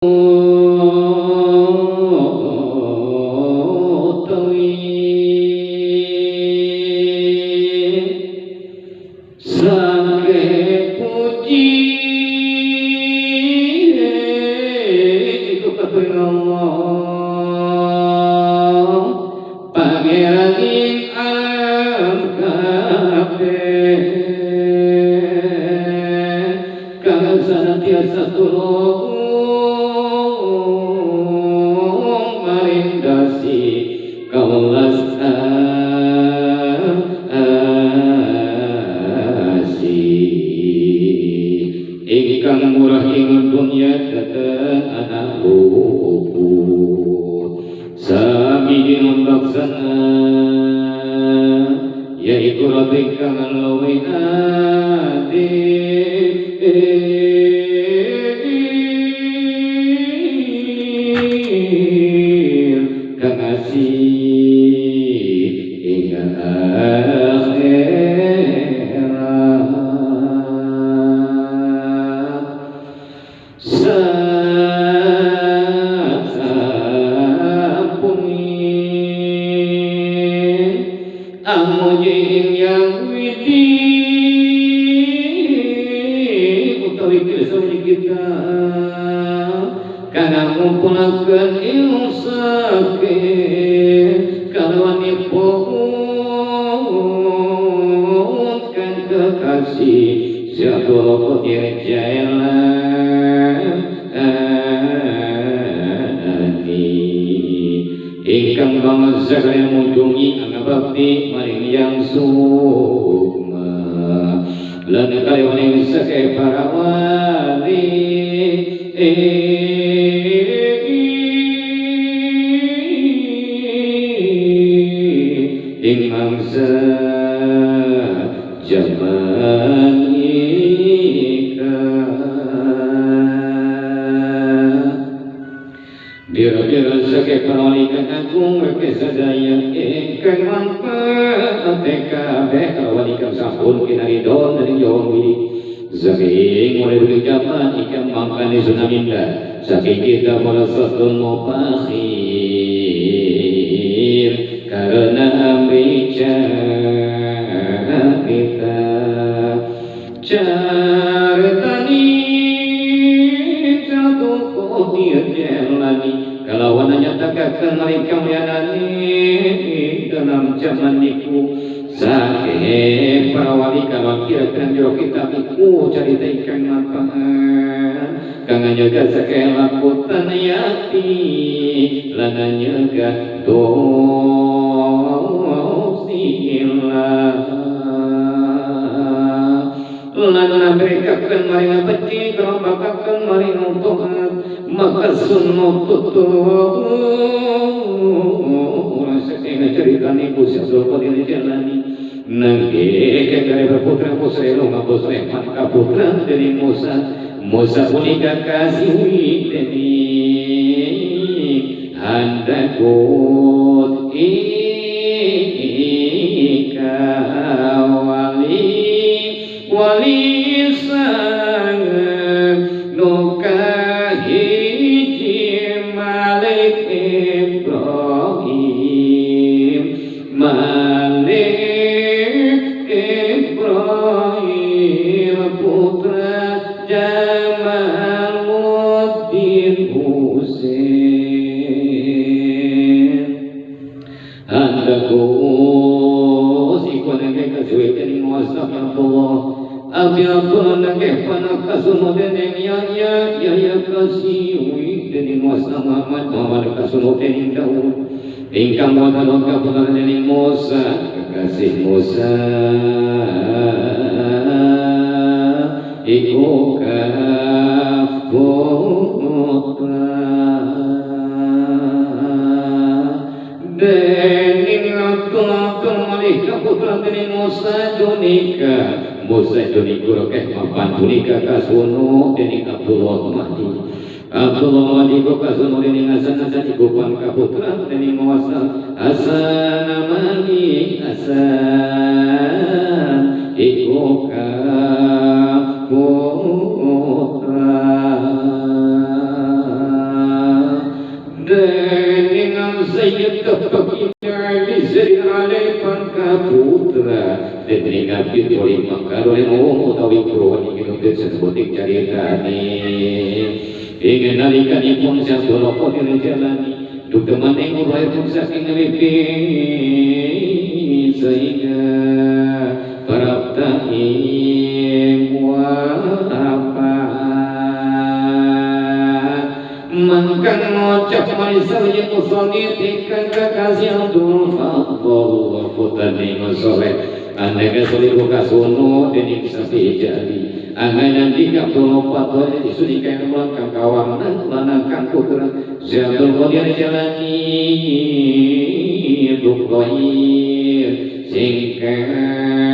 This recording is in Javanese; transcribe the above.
Sake puji iku katur Allah Pangeran ing alam kabeh kang sanatiasa tulung maring dasi kawelas asih ingkang murah ing dunya dhateng anak luput sami laksana yaiku ratu ingkang luwih adil kang asih ing akhirat sampuni amuji yang widi utawi pirsa kita kana ngumpulaken ing sake kalawanipun kang kekasih Abdul Qadir Jailani ingkang bangsa kaya mujungi angabakti maring yang sukma lan kaya ning sake para wali ing mangsa jaman ika biro-biro sake para wali kang agung sadaya ingkang manfaat kabeh wali kang sampun kinaridon dening Yahweh saking mulai beli jaman ikan mangkane sunaminda saking kita mulasatul mufakhir karena amri kita cartani jatuh kodir jalani kalawan nyatakaken maring kamulyanane dalam jaman niku saking para wali kalawan kira-kira jero kitab iku carita ingkang manfaat kang nyaga saking lakutan yati lan nyegah dosila lan nabrekaken maring becik rombakaken maring taat maka sunnu tutur saking cerita niku Abdul Qadir Jailani nangge kagare berputra Musrelo ngapus Rahman kaputra dening Musa Musa punika kasih dening handakut ika wali wali sang nukahiji Malik Ibrahim Malik Ibrahim putra Jamaluddin Husain handakus iku nangge kasuwe dening Musa Abdullah Abi Abdullah nangge panakasuno dening Yahya Yahya kasiwi dening Musa Muhammad Muhammad kasuno dening Daud ingkang wonten kaputra dening Musa kekasih Musa iku kaputra dening Abdullah Abdul Malik kaputra dening Musa Junika Musa Juniku rokeh mapan punika kasuno dening Abdullah Mahdi Abdullah Mahdi ku kasuno dening Hasan Hasan iku pan kaputra dening Musa Hasan Malik Hasan iku kaputra tepeki alai pangkaputra dening abdi toli mangkaro ing wong utawi kruwan iki nuntut sebutik caritane ing nalikanipun Abdul Qadir Jalani dukeman ing uripun saking lipi sehingga prapta ing wafat mangkang ngucap marisal yang musolli tingkang kekasih Abdul Fadl putani musoleh aneka solihu kasuno dening sapi jali anganan di Abdul Fadl isuni kang kang kawang lanang kang putra Abdul Qadir Jalani Dukrohir singkang